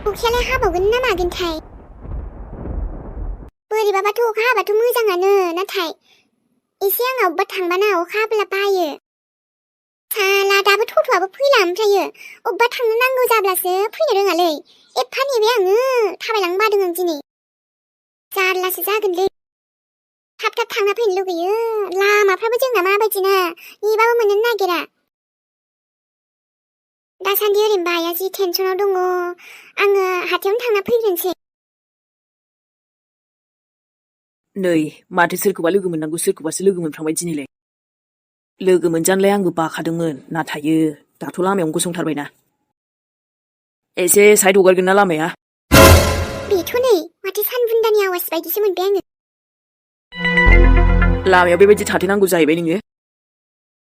अखायालाय हाबावगोन ना मागोनथाय बोरैबाबाथ' अखा हाबाथ' मोजाङानो नाथाय एसे आं अबबा थांबाना अखा हाब्ला बायो साला दाबो थथ'आबो फैला ओमफ्रायो अबबा थांनो नांगौ जाब्लासो फैनो रोङालै एफा नेबाय आङो थाबायलांनो बादों आं दिनै जारलासो जागोनलै थाब थाब थांना फैनो लुगैयो लामाफ्राबो जोंना माबायदिना नेबाबो मोननो नागिरा दासान्दि ओरैनो बाया जि टेनसनाव दङ आङो हाथायावनो थांना फैग्रोनोसै नै माथो सोरखौबा लोगो मोननांगौ सोरखौबासो लोगो मोनफ्रांबाय दिनैलाय लोगो मोनजानोलाय आंबो बाखादोंमोन नाथायो दाथ' लामायावनो गसंथारबायना एसे साइड हगारगोन ना लामाया बेथ' नै माथो सानबुन्दानि आवाज बायदिसो मोनबाय आङो लामायाव बेबायदि थाथेनांगौ जाहैबाय नोङो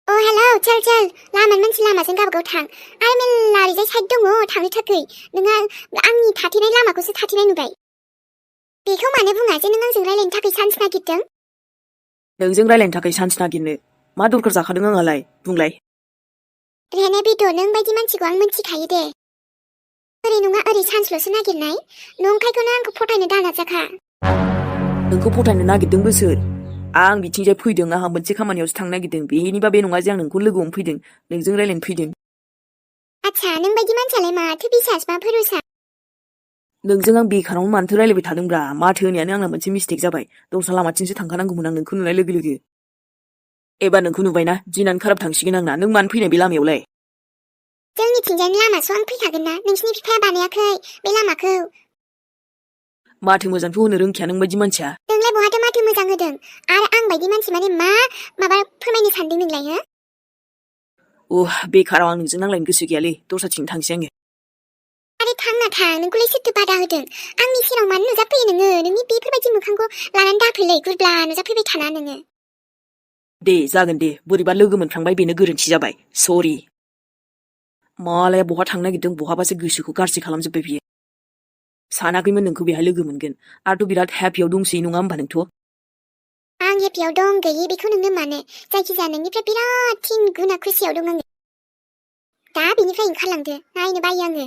अ हेलौ चल लामानि मानसि लामाजों गावबागाव थां आरो मेल्ला ओरैजाय साइड दङ थांनो थाखै नोङो आंनि थाथेनाय लामाखौसो थाथेनाय नुबाय बेखौ मानो बुङा जे नों आंजों रायलायनो थाखाय चान्स नागिरदों नोंजों रायलायनो थाखाय चान्स नागिरनो मा दरखार जाखादों आंहालाय बुंलाय रेने बेद' नों बायदि मानसिखौ आं मिन्थिखायो दे ओरै नङा ओरै चान्सल'सो नागिरनाय नंखायखौनो आंखौ फटायनो दानाजाखा नोंखौ फटायनो नागिरदोंबो सोर आं बिथिंजाय फैदों आंहा मोनसे खामानियावसो थांनो नागिरदों बेनिबा बे नङा जे आं नोंखौ लोगो हमनो फैदों नोंजों रायलायनो फैदों आच्छा नों बायदि मानसियालाय माथो बिसास मा भरोसा नोंजों आं बेखारावनो मानोथो रायलायबाय थादोंब्रा माथो होनायानो आंना मोनसे मिस्टेक जाबाय दस्रा लामाथिंसो थांखानांगौमोन आं नोंखौ नुनाय लोगो लोगो एबार नोंखौ नुबायना दिनानो खाराब थांसिगोन आंना नों मानो फैनाय बे लामायावलाय जोंनिथिंजायनि लामासो आं फैखागोन ना नोंसिनि बिफाया बानायाखै बे लामाखौ माथो मोजांथ' होनो रोंखाया नों बायदि मानसिया नोंलाय बहाथो माथो मोजां होदों आरो आं बायदि मानसि माने माबा फोरमायनो सानदों नोंलाय हो बेखाराव आं नोंजों नांलायनो गोसो गैयालै दस्राथिं थांसै आङो आरे थांना थां नोंखौलाय सोरथो बादा होदों आंनि सेराव मानो नुजाफैयो नोङो नोंनि बेफोरबायदि मोखांखौ लानानै दाफैलै गुरब्ला नुजाफैबाय थाना नोङो दे जागोन दे बोरैबा लोगो मोनफ्लांबाय बेनो गोरोन्थि जाबाय सरि मालाया बहा थांनो नागिरदों बहाबासो गोसोखौ गाज्रि खालामजोब्बाय बियो सानाखैमोन नोंखौ बेहाय लोगो मोनगोन आरोथ' बिराद हेपियाव दंसै नङा होमबा नोंथ' आं हेपियाव दं गैयि बेखौ नोंनो माने जायखिजाया नोंनिफ्राय बिराद थिन गुना खुसियाव दं आङो दा बेनिफ्राय ओंखारलांदो नायनो बायो आङो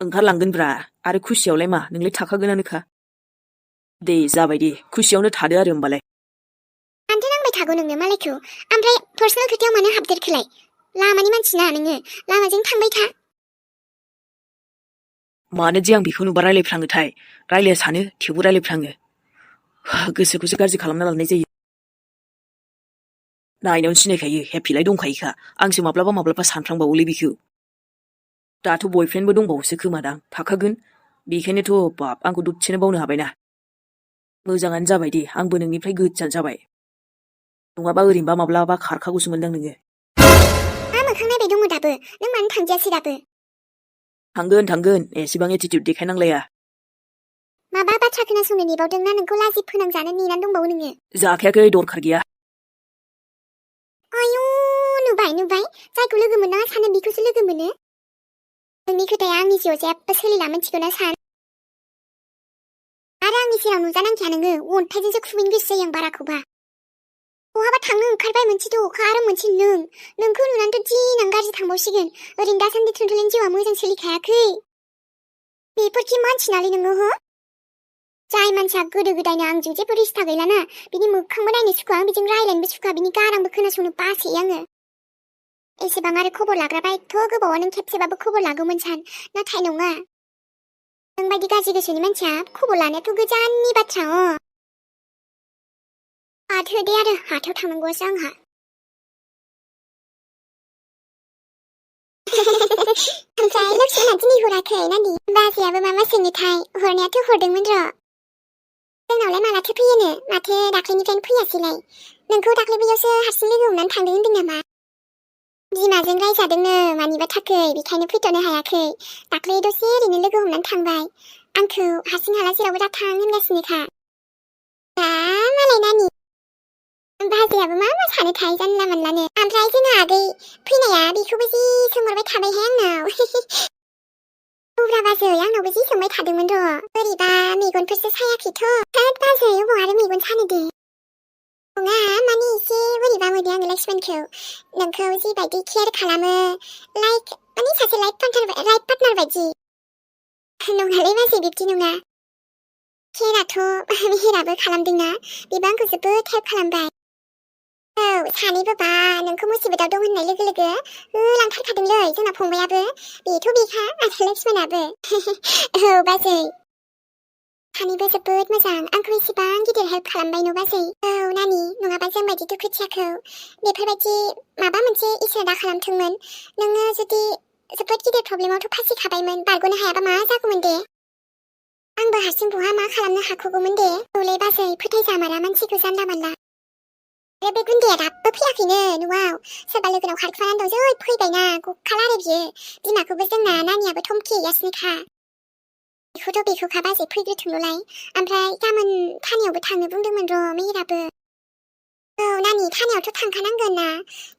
ओंखारलांगोनब्रा आरो खुसियावलाय मा नोंलाय थाखागोनानोखा दे जाबाय दे खुसियावनो थादो आरो होमबालाय मानोथो नांबाय थागौ नोंनो मालायखौ ओमफ्राय पार्सनेल खोथायाव मानो हाबदेरखोलाय लामानि मानसिना नोङो लामाजों थांबाय था मानो जे आं बेखौ नुबा रायलायफ्लाङोथाय रायलाया सानो थेवबो रायलायफ्लाङो गोसोखौसो गाज्रि खालामना लानाय जायो नायनायावनो सिनायखायो हेपिलाय दंखायोखा आंसो माब्लाबा सानफ्रांबावोलै बेखौ दाथ' बयफ्रेन्डबो दंबावोसो खोमादां थाखागोन बेखायनोथ' बाब आंखौ दसेनो बावनो हाबायना मोजाङानो जाबाय दे आंबो नोंनिफ्राय गोजान जाबाय नङाबा ओरैनोबा माब्लाबा खारखागौसोमोनदां नोङो मा मोखां नायबाय दङ दाबो नों मानो थांजायासै दाबो थांगोन एसेबां एटिटिउड देखायनांलाया माबा बाथ्रा खोनासंनो नेबावदों ना नोंखौ लाजि फोनांजानो नेनानै दंबावो नोङो जाखायाखै दरखार गैया आयु नुबाय जायखौ लोगो मोननाङा सानो बेखौसो लोगो मोनो नोंनि खोथाया आंनि जिउआव जेबो सोलिला मिथिगौ ना सान आरो आंनि सेराव नुजानांखाया नोङो अन्थाइजोंसो खुबैनो गोसो जायो आं बाराखौबा बहाबा थांनो ओंखारबाय मोनसेथ' अखा आरो मोनसे नोंखौ नुनानैथ' दिनां गाज्रि थांबावसिगोन ओरैनो दासान्दि थुनथुलेनि जिउआ मोजां सोलिखायाखै बेफोरखि मानसि नालै नोङो हो जाय मानसिया गोदो गोदायनो आंजों जेबो रिस्ता गैलाना बिनि मोखांबो नायनो सुखुवा आं बिजों रायलायनोबो सुखुवा बिनि गारांबो खोनासंनो बासै आङो एसेबां आरो खबर लाग्राबा एथ' गोबावाव नों खेबसेबाबो खबर लागौमोन सान नाथाय नङा नोंबायदि गाज्रि गोसोनि मानसिया खबर लानायाथ' गोजाननि बाथ्रा दे आरो हाथायाव थांनांगौआसो आंहा ओमफ्राय लक्ष्मणआ दिनै हराखै नानि बाजैयाबो माबा सोंनोथाय हरनायाथ' हरदोंमोन र' जोंनावलाय मालाथो फैयोनो माथो दाख्लैनिफ्रायनो फैयासैलाय नोंखौ दाख्लै बैयावसो हारसिं लोगो हमनानै थांदों होनदों नामा बिमाजों रायजादोंनो मानिबा थाखै बेखायनो फैथ'नो हायाखै दाख्लै दसे ओरैनो लोगो हमनानै थांबाय आंखौ हारसिं हाला जेरावबो दाथां होनगासिनोखा दा मालाय नानि बाजैयाबो मा सानोथाय जानला मोनलानो ओमफ्राय जोंहा आगै फैनाया बेखौबो जि सोंहरबाय थाबायहाय आंनाव औब्रा बाजै आंनावबो जि सोंबाय थादोंमोन र' बोरैबा मेगनफोरसो सायाखैथ' होद बाजै अबाव आरो मेगन सानो दे नङा माने एसे बोरैबा मोनो आङो लक्ष्मणखौ नोंखौ जिबायदि केयार खालामो माने सासे लाइफ पार्टनार बायदि नङालै बाजै बिब्दि नङा खेराथ' मेहेराबो खालामदोंना बिबो आंखौ जोबोद हेल्प खालामबाय औ सानैबो बा नोंखौ मुसिबतआव दं होननाय लोगो लोगो लांथारखादोंलै जोंना फंबायाबो बेथ' बेखा आसोल लक्ष्मणाबो औ बाजै सानैबो जोबोद मोजां आंखौ एसेबां गिदिर हेल्प खालामबाय न' बाजै औ नानि नङाबा जोंबायदि दुखुथियाखौ बेफोरबायदि माबा मोनसे इसोरा दा खालामथोंमोन नोङो जुदि जोबोद गिदिर प्रब्लेमावथ' फासिखाबायमोन बारग'नो हायाबा मा जागौमोन दे आंबो हारसिं बहा मा खालामनो हाखौगौमोन दे औलै बाजै फोथायजामारा मानसिखौ जानला मानला आरो बे गुन्दैया दाबो फैयाखैनो न'आव सोरबा लोगोनाव खारखुमानानै दं जै फैबायना गखाला आरो बियो बिमाखौबो जोंना नानियाबो धमखिहैगासिनोखा बेखौखा बाजै फैग्रोथोंल'लाय ओमफ्राय गाबोन थानायावबो थांनो बुंदोंमोन र' मेहेराबो औ नानि थानायावथ' थांखानांगोन ना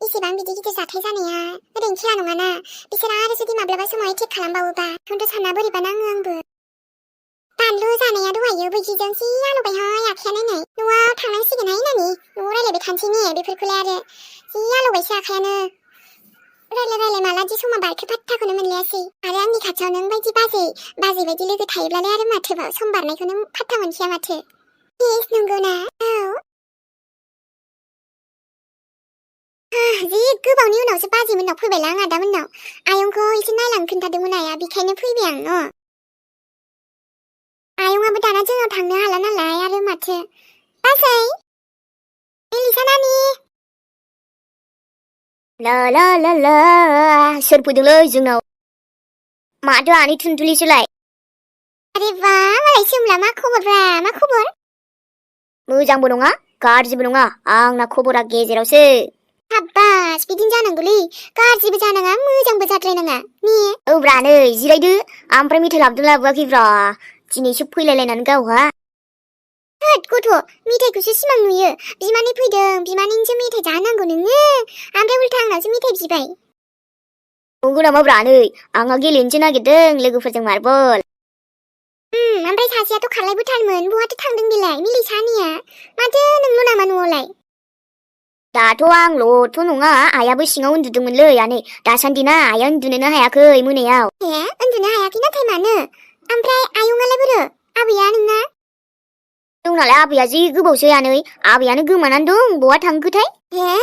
इसेबां बिदि गिदिर जाथाय जानाया ओरैनो खेला नङाना बिसोर आरो जुदि माब्लाबा समाव एटेक खालामबावोबा खिन्थु सानना बोरैबा नाङो आंबो बानलु जानाया दहायो बैजिजों जि आलौबायहाय आखाया नायनाय न'आव थांनांसिगोनहाय नानि न'आव रायलायबाय थानोसै ने बेफोरखौलाय आरो जि आलौबायसो आखायानो रायलाय माला दि समा बारखो पात्ताखौनो मोनलायासै आरो आंनि खाथियाव नों बायदि बाजै बायदि लोगो थायोब्लालाय आरो माथोबाव सम बारनायखौनो पात्ता मोनखाया माथो इस नंगौना औ जि गोबावनि उनावसो बाजैमोननाव फैबायला आं आदामोननाव आयंखौ एसे नायलांनो खोन्थादोंमोन आया बेखायनो फैबाय आं न' आयंआबो दाना जोंनाव थांनो हाला नालाय आरो माथो बाजै एलिसा नानि ला ला ला ला सोर फैदोंलै जोंनाव माथो आनै थुनथुलिसोलाय अरे बा मालाय सोमला मा खबरब्रा मा खबर मोजांबो नङा गाज्रिबो नङा आंना खबरा गेजेरावसो हाब्बास बिदिनो जानांगौलै गाज्रिबो जानाङा मोजांबो जाद्रायनाङा ने औब्रा नै जिरायदो ओमफ्राय मेथाइ लाबोदों लाबोआखैब्रा दिनैसो फैलायलायनानै गावहा होद गथ' मेथाइखौसो सिमां नुयो बिमानै फैदों बिमानैनिसो मेथाइ जाहोनांगौ नोङो ओमफ्राय उल्था आंनावसो मेथाइ बिबाय नंगौ नामाब्रा नै आंहा गेलेनोसो नागिरदों लोगोफोरजों मार्बल ओमफ्राय सासेयाथ' खारलायबोथारमोन बहाथो थांदों बेलाय मिलिसानिया माथो नोंल' नामा न'आवलाय दाथ' आंल'थ' नङा आइयाबो सिङाव उन्दुदोंमोनलै आनै दासान्दि ना आइया उन्दुनोनो हायाखै मोनायाव ए उन्दुनो हायाखै नाथाय मानो ओमफ्राय आयंआलाय बोरो आबैया नोंना जोंनालाय आबैया जि गोबावसै आनै आबैयानो गोमानानै दं बहा थांखोथाय ए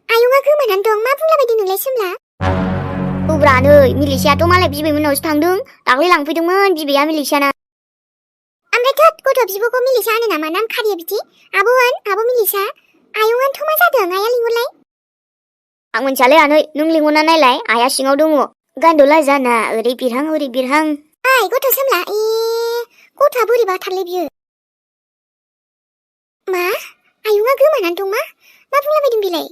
आयंआ गोमानानै दं मा बुंलाबायदों नोंलाय सोमला औब्रा नै मिलिसायाथ' मालाय बिबैमोननावसो थांदों दाख्लै लांफैदोंमोन बिबैया मिलिसाना ओमफ्राय थोद गथ' बिब'खौ मिलिसा होनो नामा नाम खारिया बिदि आब' मिलिसा आयंआनोथ' मा जादों आइया लिंहरलाय आं मोनथियालै आनै नों लिंहरना नायलाय आइया सिङाव दङ गान्दुला जाना ओरै बिरहां ओइ गथ' सोमला गथ'आ बोरैबाथारलै बियो मा आयंआ गोमानानै दं मा बुंलाबायदों बेलाय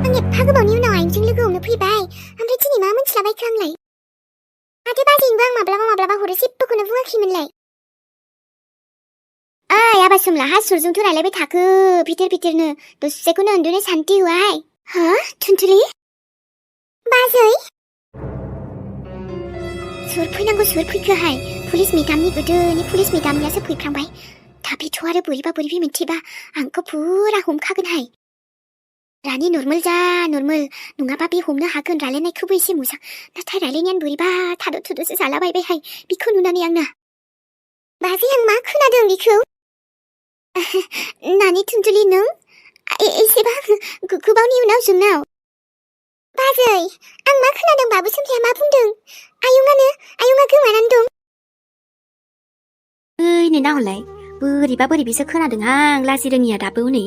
आं एफा गोबावनि उनाव आयंजों लोगो हमनो फैबाय ओमफ्राय दिनै मा मोनथिलाबायखो आंलाय माथो बाजैनोबो आं माब्लाबा हरो जेबोखौनो बुङाखैमोनलाय ओइ आबा सोमला हासुरजोंथ' रायलायबाय थाखो फिथेरनो दसेखौनो उन्दुनो सान्थि होआहाय हा थुनथुलि बाजै सोर फैनांगौ सोर फैखोहाय पुलिस मेदामनि गोदोनि पुलिस मेदामनियासो फैफ्रांबाय दा बेथ' आरो बोरैबा मिथिबा आंखौ फुरा हमखागोनहाय रानि नर्मेल जा नर्मेल नङाबा बे हमनो हागोन रायलायनायखौबो एसे मोजां नाथाय रायलायनायानो बोरैबा थाद'सो जालाबायबायहाय बेखौ नुनानै आंना बाजै आं मा खोनादों बेखौ नानि थुनथुलि नों एसेबां गोबावनि उनाव जोंनाव बाजै आं मा खोनादों बाबु सोमलाया मा बुंदों आयंआ गोमानानै दं नै नाहरलाय बोरैबिसो खोनादोंहां लाजि रोङिया दाबो हनै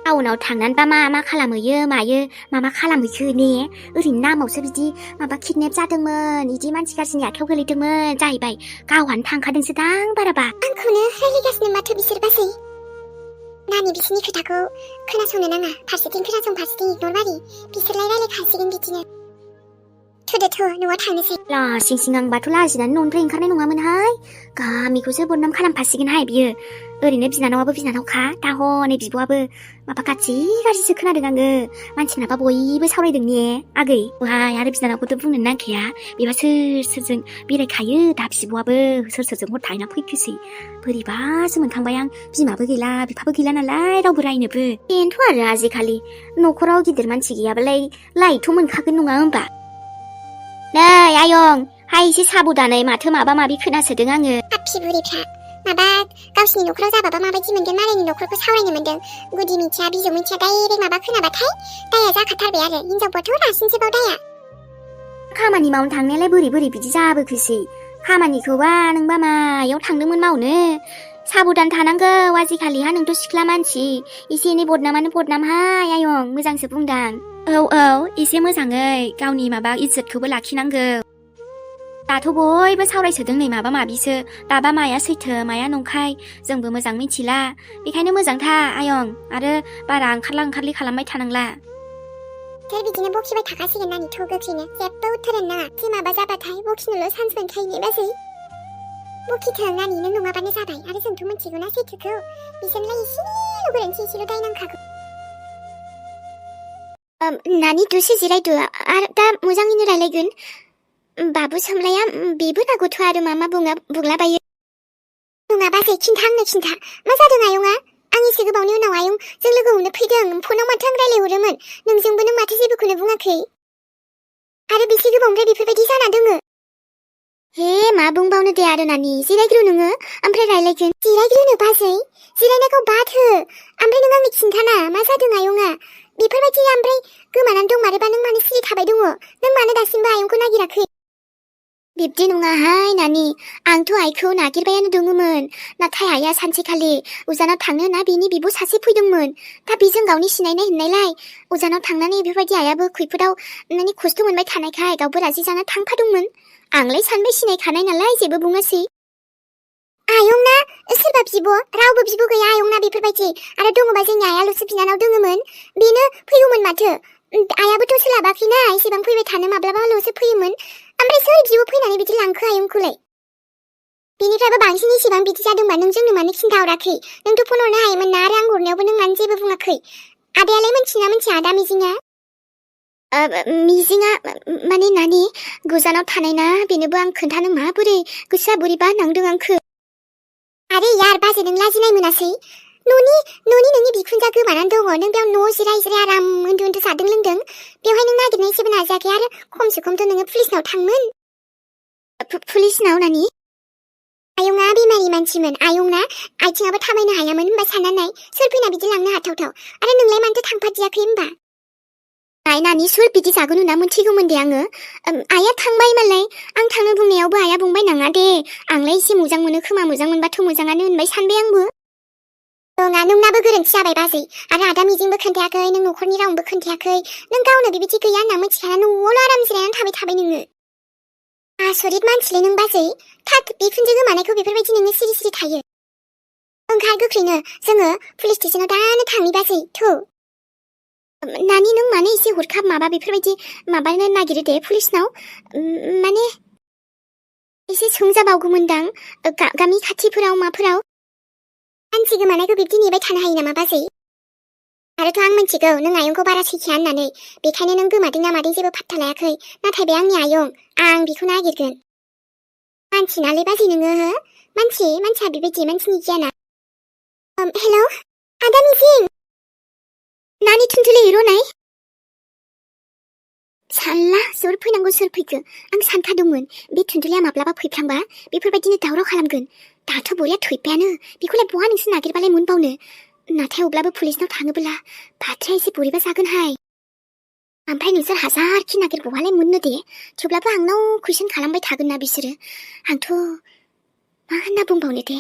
टाउनाव थांनानैबा मा खालामहैयो मायो मा खालामहैखो ने ओरैनो नामावसो बिदि माबा किडनेप जादोंमोन बिदि मानसि गाज्रिनि आखायाव गोलैदोंमोन जाहैबाय गावहानो थांखादोंसो दां बाराबा आंखौनो रायलायगासिनो माथो बिसोर बाजै नानि बिसोरनि खोथाखौ खोनासंनो नाङा फारसेथिं खोनासं फारसेथिं इगनर मारि बिसोरलाय रायलायखासिगोन बिदिनो थुदोथ' न'आव थांनोसै लासिं आंबाथ' लाजिनानै न'निफ्राय ओंखारनाय नङामोनहाय गामिखौसो बदनाम खालामफासिगोनहाय बियो ओरैनो बिनानावाबो बिनानावखा दा हनै बिब'आबो माबा गाज्रिसो खोनादों आङो मानसिफोराबा बयबो सावरायदों ने आगै वहाय आरो बिनानावखौथ' बुंनो नांखाया बेबा सोरजों बेरायखायो दा बिब'आबो सोरजों हर थाहैना फैखोसै बोरैबासो मोनखांबाय आं बिमाबो गैला बिफाबो गैला नालाय रावबो रायनोबो बेनोथ' आरो आजिखालि न'खराव गिदिर मानसि गैयाबालाय लायथ' मोनखागोन नङा होमबा नै आयं हाय एसे साबधानै माथो माबा माबि खोनासोदों आङो हाफि बुरिफ्रा माबा गावसिनि न'खराव जाबाबा माबायदि मोनगोन मालायनि न'खरखौ सावरायनो मोनदों गुदि मिथिया बिजौ मिथिया डाइरेक्ट माबा खोनाबाथाय दाया जाखाथारबाय आरो हिनजावफोरथ' रासिनसोबाव दाया खामानि मावनो थांनायालाय बोरै बिदि जाबोखोसै खामानिखौबा नोंबा मायाव थांदोंमोन मावनो साबधान थानांगौ आजिखालिहा नोंथ' सिख्ला मानसि एसे एनै बदनामानो बदनामहाय आयं मोजांसो बुंदां औ एसे मोजाङै गावनि माबा इज्जतखौबो लाखिनांगौ दाथ' बयबो सावरायसोदों नै माबा माबिसो दाबा माया सैथो माया नंखाय जोंबो मोजां मिथिला बेखायनो मोजांथा आयं आरो बारा ओंखारला ओंखारलि खालामबाय थानांला सोर बिदिनो बखिबाय थाखासिगोन नानि थ' गोख्रैनो जेबो उत्तर होनो नाङा जे माबा जाबाथाय बखिनोल' सान्स मोनखायो ने बाजै बखिथों नानि नों नङाबानो जाबाय आरो जोंथ' मिथिगौ ना सैथोखौ बिसोरलाय एसेल' गोरोन्थि एसेल' दाय नांखागौ नानि दसे जिरायदो आरो दा मोजाङैनो रायलायगोन बाबु सोमलाया बेबो नांगौथ' आरो मा बुंलाबायो नङा बाजै खिन्था आंनो खिन्था मा जादों आयंआ आं एसे गोबावनि उनाव आयं जों लोगो हमनो फैदों फनाव माथो आं रायलायहरोमोन नोंजोंबो नों माथो जेबोखौनो बुङाखै आरो बेसे गोबावनिफ्राय बेफोरबायदि जाना दोङो हे मा बुंबावनो दे आरो नानि जिरायग्रो नोङो ओमफ्राय रायलायगोन जिरायग्रोनो बाजै जिरायनायखौ बाद हो ओमफ्राय नों आंनो खिन्थाना मा जादों आयंआ बेफोरबायदि ओमफ्राय गोमानानै दंमारोबा नों मानो सिरि थाबाय दङ नों मानो दासिमबो आयंखौ नागिराखै बिब्दि नङाहाय नानि आंथ' आइखौ नागिरबायानो दङमोन नाथाय आइया सानसेखालि उजानाव थांनो ना बेनि बिब' सासे फैदोंमोन दा बेजों गावनि सिनायनाय होननायलाय उजानाव थांनानै बेफोरबायदि आइयाबो खैफोदाव माने खस्थ' मोनबाय थानायखाय गावबो राजि जाना थांफादोंमोन आंलाय सानबाय सिनायखानाय नालाय जेबो बुङासै आयंना सोरबा बिब' रावबो बिब' गैया आयंना बेफोरबायदि आरो दङबा जोंनि आइयाल'सो बिनानाव दङमोन बेनो फैगौमोन माथो आइयाबोथ' सोलाबाखैना एसेबां फैबाय थानो माब्लाबाल'सो फैयोमोन ओमफ्राय सोर बिब' फैनानै बिदि लांखो आयंखौलाय बेनिफ्रायबो बांसिन एसेबां बिदि जादोंबा नों जोंनो मानो खिन्थाहराखै नोंथ' फन हरनो हायोमोन ना आरो आं हरनायावबो नों मानो जेबो बुङाखै आदायालाय मिथिना मिथिया आदा मिजिङा मिजिङा माने नानि गोजानाव थानाय ना बेनोबो आं खोन्थानो माबोरै गोसोआ बोरैबा नांदों आंखो आरे यार बाजै नों लाजिनाय मोनासै न'नि नोंनि बिखुनजा गोमानानै दङ नों बेयाव न' जिराय आराम उन्दु जादों लोंदों बेवहाय नों नागिरनाय जेबो नाजायाखै आरो खमसे खमथ' नोङो पुलिसनाव थांमोन पुलिसनाव नानि आयंआ बेमारि मानसिमोन आयंना आथिङाबो थाबायनो हायामोन होनबा साननानै सोर फैना बिदि लांनो हाथावथाव आरो नोंलाय मानोथो थांफादियाखै होनबा नानि सोर बिदि जागोन होनना मोनथिगौमोन दे आङो आइया थांबाय मालाय आं थांनो बुंनायावबो आइया बुंबाय नाङा दे आंलाय एसे मोजां मोनो खोमा मोजां मोनबाथ' मोजाङानो होनबाय सानबाय आंबो नङा नोंनाबो गोरोन्थि जाबाय बाजै आरो आदा मिजिंबो खोन्थायाखै नों न'खरनि रावनोबो खोन्थायाखै नों गावनो बेबायदि गैया होनना मिथिखाना न'आवल' आराम जिरायनानै थाबाय नोङो आसरित मानसिलै नों बाजै थाद बिखुनजो गोमानायखौ बेफोरबायदि नोङो सिरि सिरि थायो ओंखार गोख्रैनो जोङो पुलिस स्टेसनाव दानो थांनि बाजै थौ नानि नों माने एसे हरखाब माबा बेफोरबायदि माबानो नागिरो दे पुलिसनाव माने एसे सोंजाबावगौमोनदां गामि खाथिफोराव माफोराव मानसि गोमानायखौ बिब्दि नेबाय थानो हायो नामा बाजै आरोथ' आं मिथिगौ नों आयंखौ बारा सैखिया होननानै बेखायनो नों गोमादों ना मादों जेबो पात्ता लायाखै नाथाय बे आंनि आयं आं बेखौ नागिरगोन मानसि नालाय बाजै नोङो हो मानसिया बेबायदि मानसिनि गियाना हेलौ आदा मिजिं नानि थुनथुलि रनाय सानला सोर फैनांगौ सोर फैखो आं सानखादोंमोन बे थुनथुलिया माब्लाबा फैफ्लांबा बेफोरबायदिनो दावराव खालामगोन दाथ' बरिया थैबायानो बेखौलाय बहा नोंसोर नागिरबालाय मोनबावनो नाथाय अब्लाबो पुलिसनाव थाङोब्ला बाथ्राया एसे बोरैबा जागोनहाय ओमफ्राय नोंसोर हाजारखि नागिरबावहालाय मोननो दे थेवब्लाबो आंनाव कुइसन खालामबाय थागोन ना बिसोरो आंथ' मा होनना बुंबावनो दे